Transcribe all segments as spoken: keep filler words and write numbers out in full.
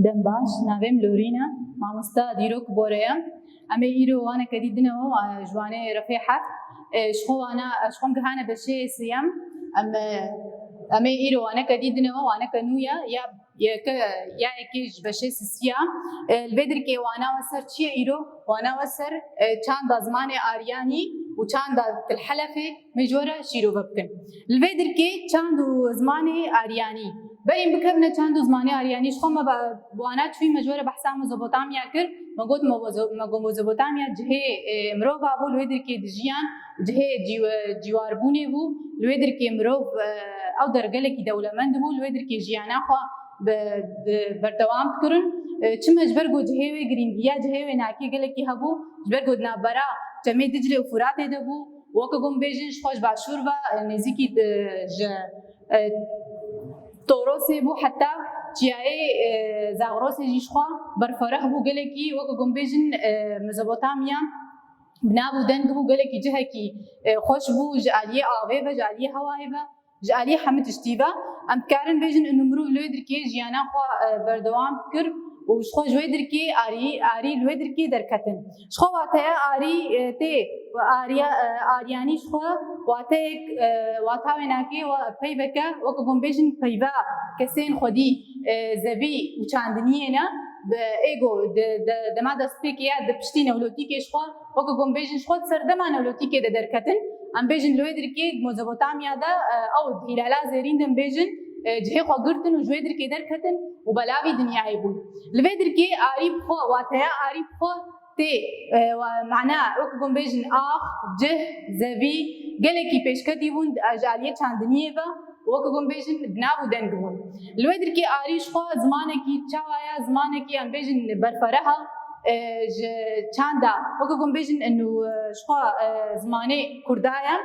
Dem baş, navê min Lorîn e, mamosta dîrok Bore ye. Em ê îro waneke dî dinewe, wa-, ji wanê refê heft. E, ji xwe wana, ji xwe em gihane beşê sêyem. Em, e, em ê îro waneke dî dinewe, waneke nû ye, ya, yeke, ya yekê ji beşê sisiya. E, li vê dirkê wana we ser çi ye îro? Wana we ser, e, çanda zimanê Aryanî û çanda Til Helefê. Me ji we re şîrove bikin. Li vê dirkê çand û zimanê Aryanî. Berî em bikevine çand û zimanê Aryanî, ji xwe me ba-, bi wana çûyî me ji we re behsa Mezopotamya kir. Me got Mezo-, me got Mezopotamya cihê, e, mirova bû, li wê dirkê dijiyan, cihê cî-, cîwarbûnê bû, li wê dirkê mirov, e, ew der gelekî dewlemend bû, li wê dirkê jiyana xwe bi, bi berdewam dikirin. E, çima ji ber ku cihê wê girîngiya cihê wê nakê gelekî hebû, ji ber ku di navbera çemê Diclê û Furatê de bû, weke ku em bêjin ji xwe ji başûr ve, e, nêzîkî, e, ji, e, Torosê bû, heta çiyayê, e, Zagrosê jî ji xwe berfereh bû gelekî, weke ku em bêjin, e, Mezopotamya bi nav û deng bû, gelekî cihekî, e, xweş bû ji aliyê avê ve, ji aliyê hewayê ve. Ji aliyê hemî tiştî ve, em dikarin bêjin, û mirov li wê dirkê jiyana xwe, e, berdewam dikir û ji xwe ji wê dirkê arî, arî li wê dirkê derketin. Ji xwe wateya arî, e, tê, ariya, e, aryanî ji xwe wateyek, e, wata wê nake, wa peyveke, weke ku em bêjin peyva kesên xwedî, e, zevî û çandiniyê ne, bi êgo, di, di, dema destpêkê ya di piştî Newlotîkê ji xwe, weke ku em bêjin ji xwe di serdema Newlotîkê de derketin, em bêjin li wê dirkê di Mezopotamya de, e, ew di Hîlala Zêrîn de em bêjin, e, cihê xwe girtin û ji wê dirkê derketin û belavî dinyayê bûn. Li vê dirkê arî bi xwe, wateya arî bi xwe tê, e, wa-, mana, weke ku em bêjin ax, cih, zevî, gelekî pêşketî bûn, e, ji aliyê çandiniyê ve, weke ku em bêjin bi nav û deng bûn. Li wê dirkê arî ji xwe zimanekî çawa ye, zimanekî em bêjin berfereh e, e, ji çanda, weke ku em bêjin, û, e, ji xwe, e, zimanê Kurda ye.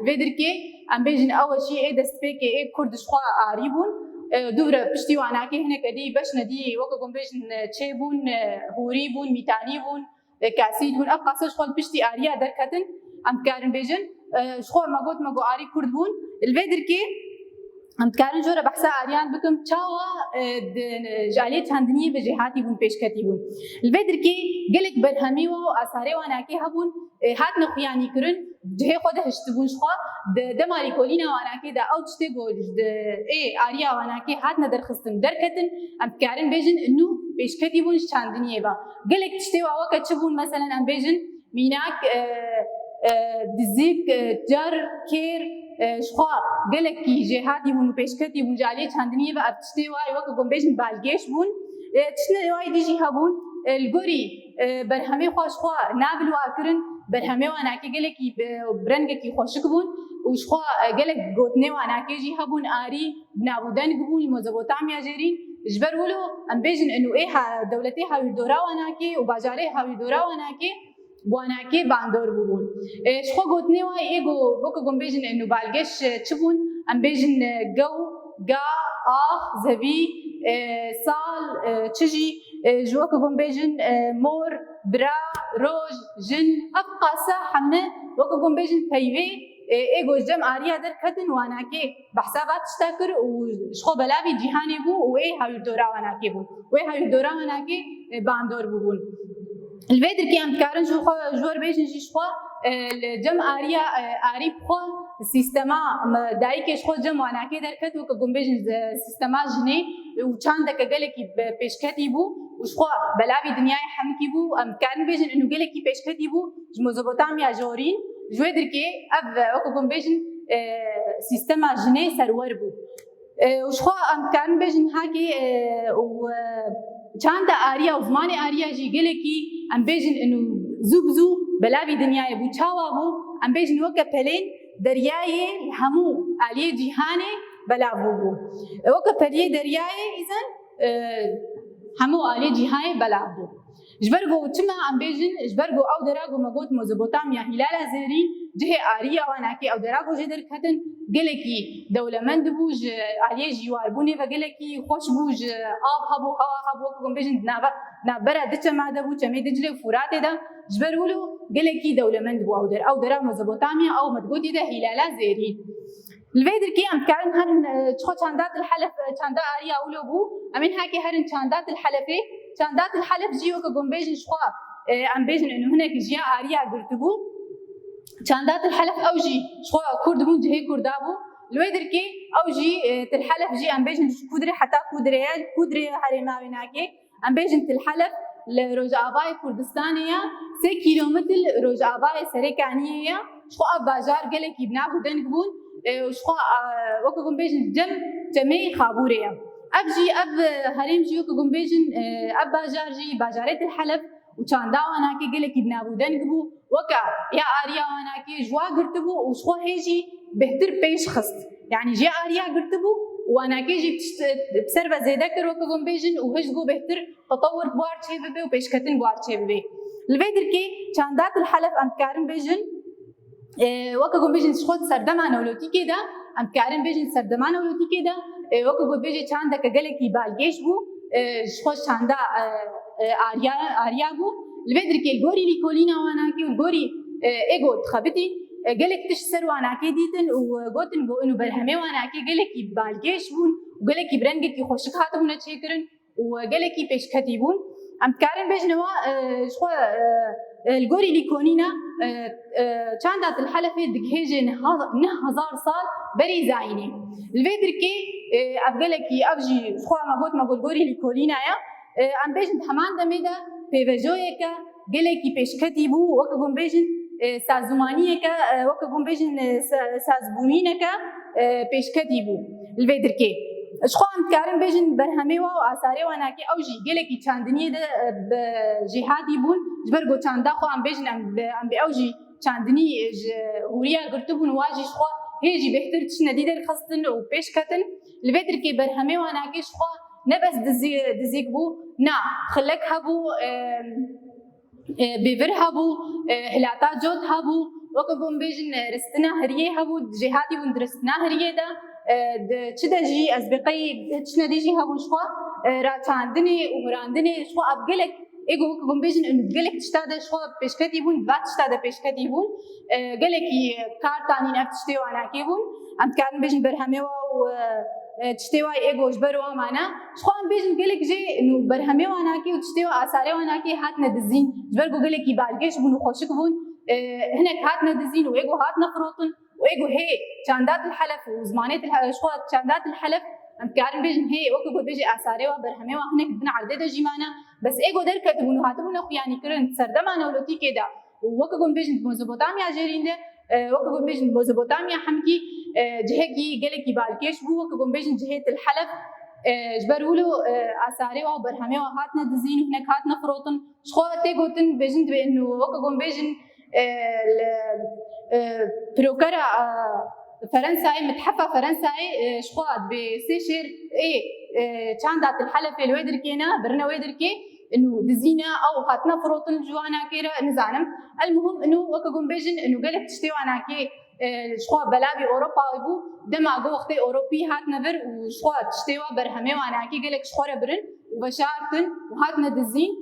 Vê dirkê em bêjin ew jî ê destpêkê ê Kurd ji xwe arî bûn. E, dûvre piştî wanakê hineke dî beşne dî, weke ku em bêjin, e, çê bûn, e, hûrî bûn, mîtanî bûn, e, kasît bûn. Ev qasa ji xwe li piştî ariya derketin, em dikarin bêjin. E, ji xwe me got, me got arî Kurd bûn. Li vê dirkê em dikarin ji we re behsa ariyan bikim, çawa, e, di, ji aliyê çandiniyê ve jêhatî bûn, pêşketî bûn. Li vê dirkê gelek berhemê we û asarê wanakê hebûn, e, hatine xuyanîkirin, cihê xwe de hiştibûn ji xwe. Di dema lêkolîna wanakê de ew tiştê ku di ê ariya wanakê hatine derxistin, derketin, em dikarin bêjin nû pêşketî bûn ji çandiniyê ve. Gelek tiştê wa weke çi bûn, meselen em bêjin, mînak, e, e, dizik, e, car, kêr, e, ji xwe gelekî jêhatî bûn û pêşketî bûn ji aliyê çandiniyê ve. Ev tiştê wa weke ku em bêjin balgêş bûn. E, tiştê wa dî jî hebûn, e, li gorî, e, berhemê xwe ji xwe nabil wa kirin, berhemê wanakê gelekî bi, bi rengekî xweşik bûn û ji xwe, e, gelek gotinê wanakê jî hebûn, arî bi nav û deng bûn li Mezopotamya Zêrîn. Ji ber wilo em bêjin û ê ha-, dewletê hawîrdora wanakê û bajarê hawîrdora wanakê wanakê bandor bûbûn. E, ji xwe gotinê wa ê go, weke ku em bêjin, e, nûbalgeş, e, çi bûn? Em bêjin, e, gew, ga, ax, zevî, e, sal, e, çi jî, e, ji weke ku em bêjin, e, mor, bira, roj, jin, ev qasa heme weke ku em bêjin peyvê, e, ê go ji cem ariya derketin wanakê behsa va tişta kir û ji xwe belavî cîhanê bû û ê hawîrdora wanakê bûn. Wê hawîrdora wanakê, e, bandor bûbûn. Li vê dirkê em dikarin ji xwe, ji we re bêjin jî ji xwe, e, li cem ariya, e, arî bi xwe sîstema, em, dayikê ji xwe cem wanakê derket, weke ku em bêjin, e, sîstema jinê û çandeke gelekî bi-, pêşketî bû û ji xwe belavî dinyayê hemikî bû. Em dikarin bêjin û gelekî pêşketî bû ji Mezopotamya Jorîn. Ji wê dirkê ev, e, weke ku em bêjin, e, sîstema jinê serwer bû. E, û ji xwe em dikarin bêjin hakê, e, û, e, çanda ariya û zimanê ariya jî gelekî em bêjin û zû bi zû belavî dinyayê bû. Çawa bû? Em bêjin weke pelên deryayê li hemû aliyê cîhanê belav bûbû. E, weke peliyê deryayê îzen, e, hemû aliyê cîhanê belav bû. Ji ber ku çima em bêjin, ji ber ku ew dera ku me got Mezopotamya, Hîlala Zêrîn, cihê ariya wanakê ew dera ku jê derketin, gelekî dewlemend bû, ji aliyê jîwarbûnê ve gelekî xweş bû, ji av hebû, hewa hebû, wek ku em bêjin di nava, navbera di çema de bû, çemê Diclê û Furatê de, ji ber wilo gelekî dewlemend bû ew der. Ew dera Mezopotamya, ew me digotî de Hîlala Zêrîn. Li vê dirkê em dikarin herin, e, çixwe çanda Til Helef, e, çanda Ariya wilo bû. Em ên heke herin çanda Til Helefê. Çanda Til Helef jî weke ku em bêjin jixwe, e, em bêjin û hinek jiya Ariya girtibû. Çanda Til Helef ew jî jixwe Kurd bûn, cihê Kurda bû. Li wê dirkê ew jî, e, Til Helef jî em bêjin ji Kudrê heta Kudrê ye, Kudrê herêma wê nake. Em bêjin Til Helef li rojavayê Kurdistanê ye, sê kîlometr rojavayê Serêkaniyê ye. Jixwe ev bajar gelekî bi nav û deng bûn, e, û jixwe, e, weke ku em bêjin cem, cemê Xabûrê ye. Ev jî, ev, e, herêm jî weke ku em bêjin, e, ev bajar jî, bajarê Til Helef û çanda wana ke gelekî bi nav û deng bû. Weke ya Ariya wana ke ji wa girtibû û jixwe hê jî bêhtir pêş xist. Yanî jê Ariya girtibû û wana ke jî tişt, e, bi ser ve zêde kir weke ku em bêjin û hişt ku bêhtir tetewir bi war çê bibe û pêşketin bi war çê bibe. Li vê dirkê çanda Til Helef em dikarin bêjin, e, weke ku em bêjin jixwe di serdema Neolotîkê de, em dikarin bêjin serdema Neolotîkê de, e, weke ku bêjê çandeke gelekî balkêş bû, e, jixwe çanda, e, e, Ariya, Ariya bû. Li vê dirkê li gorî lîkolîna wanakê û li gorî, e, ê ku dixebitîn, e, gelek tişt ser wanakê dîtin û, e, gotin ku inu berhemê wanakê gelekî balkêş bûn û gelekî bi rengekî xweşik hatibûne çêkirin û gelekî pêşketî bûn. Em dikarin bêjin ewa, e, jixwe, e, e, li gorî lîkonîna, e, e, çanda Til Helefê digihêjê neh hezar sal berî zayînê. Li vê dirkê, e, ev gelekî, ev jî jixwe me got me got gorî lîkolîna ye. E, em bêjin di heman demê de pêvejoyeke gelekî pêşketî bû, weke ku em bêjin, e, sazûmaniyeke, e, weke ku em bêjin, e, sa-, sazbûyîneke, e, pêşketî bû li vê dirkê. Ji xwe em dikarin bêjin berhemê wa û asarê wanakê ew jî gelekî çandiniyê de, e, bi jêhatî bûn. Ji ber ku çanda xwe em bêjin em bi, em bi ew jî çandinî ji hûriya girtibûn, wa jî ji xwe hê jî bêhtir tiştine dî derxistin û pêş ketin. Li vê dirkê berhemê wanakê ji xwe ne bes dizî-, dizîk bû, na, xilek hebû, e, e, bêvir hebû, e, hilata cot hebû, weke ku em bêjin, e, ristina hiriyê hebû, jêhatî bûn di ristina hiriyê de, e, di çi de jî, ez bê qey tiştine dî jî hebûn ji xwe, e, raçandinê û hurandinê ji xwe ev gelek, ê ku weke ku em bêjin, em gelek tişta de ji xwe pêşketî bûn, di va tişta de pêşketî bûn, e, gelekî kar tanîn ev tiştê wanakê bûn. Em dikarin bêjin berhemê wa û, e, e, tiştê wa ê ku ji ber wan mane. Ji xwe em bêjin gelek jê nû berhemê wanakê û tiştê wa asarê wanakê hatine dizîn. Ji ber ku gelekî balkêş bûn û xweşik bûn, e, hinek hatine dizîn û ê ku hatine firotin û ê ku hê çanda Til Helef û zimanê Til Helef, ji xwe çanda Til Helef em dikarin bêjin hê weke ku bêjê asarê wa berhemê wa hinek di bin erdê de jî mane. Bes ê ku derketibûn û hatibûne xuyanîkirin serdema Neolotîkê de û weke ku em bêjin di Mezopotamya Jêrîn de, e, weke ku em bêjin Mezopotamya Hemkî, e, cihekî gelekî balkêş bû, weke ku em bêjin cihê Til Helef, e, ji ber wilo, e, asarê wa û berhemê wa hatine dizîn û hinek hatine firotin. Ji xwe tê gotin bêjin dibê inu, weke ku em bêjin, e, li, e, pirokera, e, Ferensayê, mithefa Ferensayê, e, ji xwe dibê sê şêr ê, e, çanda Til Helefê li wê dirkê ne, birine wê dirkê. Inu dizîne ew hatine firotin ji wanakê re, nizanim. El muhim inu weke ku em bêjin, inu gelek tiştê wanakê, e, ji xwe belavî Ewropayê bû. Dema ku wextê Ewropî hatine vir û ji xwe tiştê wa berhemê wanakê gelek ji xwe re birin û veşartin û hatine dizîn.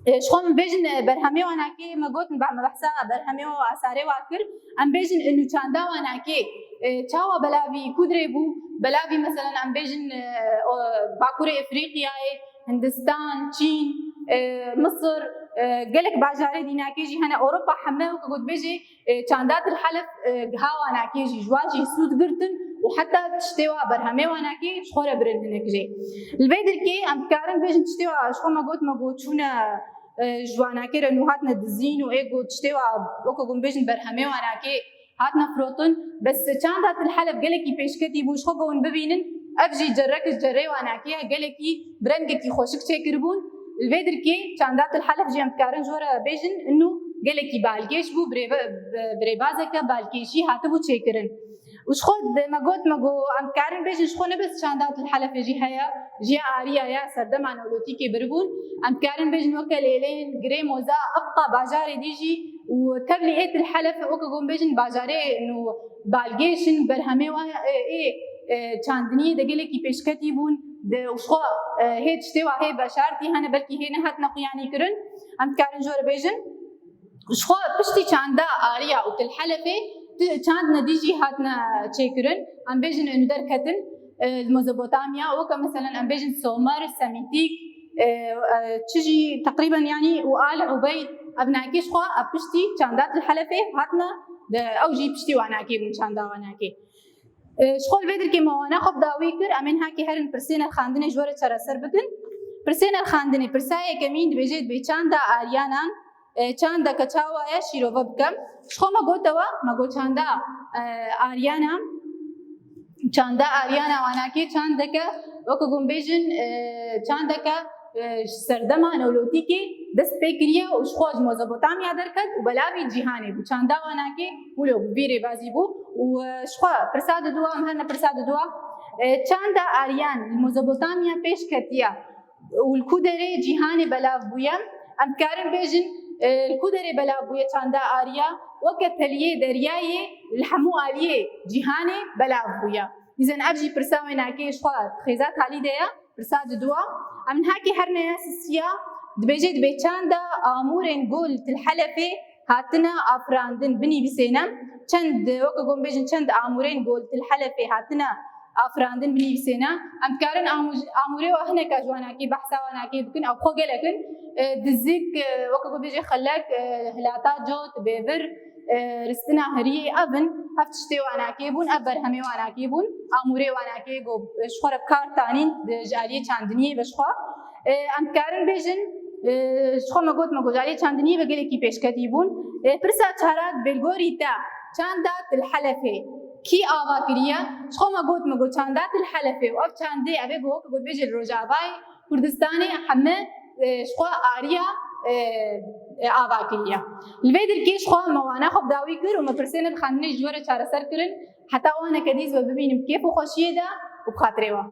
E, ji xwe em bêjin, e, berhemê wanakê me got, me behsa berhemê wa asarê wa kir. Em bêjin inu çanda wanakê, e, çawa belavî Kudrê bû, belavî meselen em bêjin, e, o, Bakurê Efrîqiyayê, Hindistan, Çîn, e, Misir, e, gelek bajarê dînakê jî hene. Ewropa heme weke ku dibêjê, e, çanda Til Helef, e, giha wanakê jî, ji wan jî sûd girtin û heta tiştê wa berhemê wanakê ji xwe re birin hinek jê. Li vê dirkê em dikarin bêjin tiştê wa ji xwe me got, me got çûne, e, ji wanakê re nû hatine dizîn û ê got tiştê wa weke ku em bêjin berhemê wanakê hatine firotin, bes çanda Til Helef gelekî pêşketî bû, ji xwe ku hûn bibînin, ev jî cerrek ji cerrê wanakê ye, gelekî bi rengekî xweşik çêkiribûn. Li vê dirkê çanda Til Helef jî em dikarin ji we re bêjin, inu gelekî balkêş bû, birêve-, bi-, birêbazeke balkêşî hatibû çêkirin. Û ji xwe de me got, me got, em dikarin bêjin ji xwe ne bes çanda Til Helefê jî heye, jiya Ariya ya serdema Neolotîkê biribûn. Em dikarin bêjin weke Lêlên, Girê Moza, Efqa, bajarê dî jî û tevlî ê Til Helef weke ku em bêjin bajarê nû balgêş in, berhemê wa, e, ê, e, çandiniyê de gelekî pêşketî bûn, de û ji xwe, e, hê tiştê wa hê beşartî hene, belkî hê nehatine xuyanî kirin. Em dikarin ji we re bêjin. Ji xwe piştî çanda Ariya û Til Helefê Çandine dî jî hatine çêkirin, em bêjin û derketin, e, li Mezopotamya, weke meselen em bêjin Somer, Semîtîk, e, e, çi jî teqrîben, yanî û Al Ubeyd, ev nakê ji xwe, ev piştî çanda Til Helefê hatine, de, ew jî piştî wanakê bûn, çanda wanakê. E, ji xwe li vê dirkê me wana xwe bi dawî kir, em ên hakê herin pirsê nirxandinê ji we re çareser bikin. Pirsê nirxandinê, pirsa yekemîn dibêje, dibê çanda Aryanan, e, çandeke çawa ye, şîrove bikim. Ji xwe me gotewe, me got çanda, e, Aryana, çanda Aryana wanakê çandeke, weke ku em bêjin, e, çandeke, e, ji serdema Neolotîkê dest pê kiriye û ji xwe ji Mezopotamya derket û belavî cîhanê bû. Çanda wanakê wilo bi vî rêbazî bû û, e, ji xwe pirsa diduwa, em herine pirsa diduwa. E, çanda Aryan li Mezopotamya pêş ketiye û li ku derê cîhanê belav bûye? Em dikarin bêjin, e, li ku derê belav bûye çanda Arya? Weke teliyê deryayê li hemû aliyê cîhanê belav bûye. Dîzen ev jî pirsa wênakê ji xwe xêza talî de ye, pirsa diduwa. Em niha kê herine ya sisiya, dibêje, dibê çanda amûrên gol Til Helefê hatine afirandin, binivîsêne. Çend, weke ku em bêjin, çend amûrên gol Til Helefê hatine afirandin, binivîsêne. Em dikarin amû-, amûrê wa hineka ji wanakê, behsa wanakê bikin, ew xwe gelek in. E, dizik, e, weke ku bêjê xelek, e, hilata cot, bêvir, e, ristina hiriyê, ev in, ev tiştê wanakê bûn, ev berhemê wanakê bûn, amûrê wanakê ku ji xwe re bi kar tanîn, di, ji aliyê çandiniyê ve ji xwe. E, em dikarin bêjin, e, ji xwe me got, me got, ji aliyê çandiniyê ve gelekî pêşketî bûn. E, pirsa çara, di bêlgorî te çanda Til Helefê kî ava kiriye? Ji xwe me got, me got, çanda Til Helefê û ev çandê, ev ê ku weke got bêjê li Rojavayê Kurdistanê heme, e, ji xwe Arya, e, e, ava kiriye. Li vê dirkê ji xwe me wana xwe bi dawî kir û me pirsê nirxandinê ji we re çareser kirin. Heta waneke dî ez we bibînim kêf û xweşiyê de û bi xatirê we.